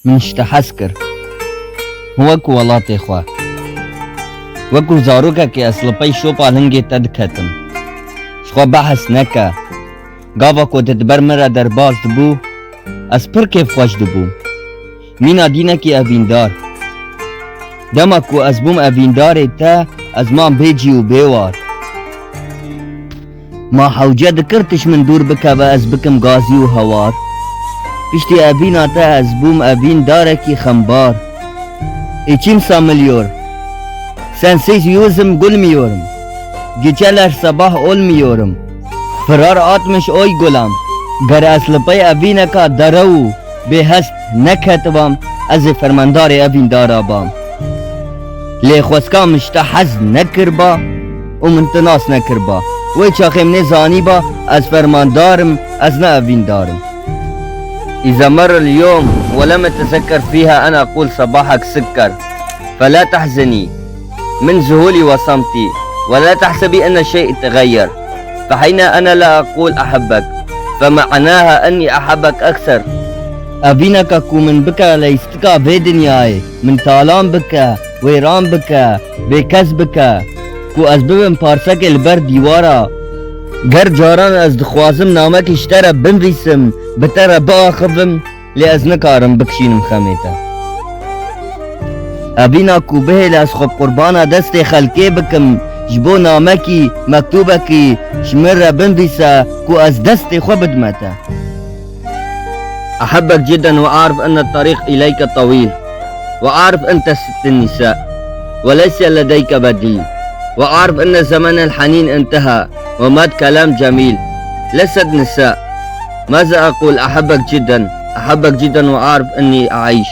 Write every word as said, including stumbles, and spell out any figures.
Min ji te hez kir. Wekû welatê xwe. Wekû zarokekê ez li pey şopa lingê te diketim. Ji xwe behs neke. Gava ku tu di ber min re derbas dibû, ez pir kêfxweş dibûm. Mîna dînekî evîndar. Dema ku ez bûm evîndarê te, ez mam bê cî û bê war. Ma hewce dikir tu ji min dûr bikeve ez bikim gazî û hewar? Piştî evîna te ez bûm evîndarekî xembar. İçim samılıyor. Sensiz yüzüm gülmüyorum. Geceler sabah olmuyorum. Firar atmış oy gulam. Ger ez li pey evîneka derew û bêhest neketibam, ez ê fermandarê evîndara bam. Lê xwestka min ji te hez nekirba û min tu nas nekirba. Wê çaxê min ê zanîba ez fermandar im, ez ne evîndar im. إذا مر اليوم ولم أتذكر فيها أن أقول صباحك سكر، فلا تحزني من ذهولي وصمتي، ولا تحسبي أن شيء تغير، فحين أنا لا أقول أحبك، فمعناها أني أحبك أكثر. Evîneka ku min bike leyistika vê dinyayê, min talan bike, wêran bike, bêkes bike, ku ez bibim parsekê li ber dîwara. Ger caran ez dixwazim namekî ji te re binvîsim, bi te re biaxivim, lê ez nikarim bikişînim xemê te. Evîna ku bihêle ez xwe bi qurbana destê xelkê bikim, ji bo namekî, mektûbekî ji min re binvîse ku ez destê xwe bidime te. أحبك جدا وأعرف أن الطريق إليك طويل، وأعرف أنت ست النساء وليس لديك بديل، وأعرف أن زمن الحنين انتهى ومات كلام جميل. لست نساء. ماذا أقول؟ أحبك جدا، أحبك جدا وأعرف أني أعيش.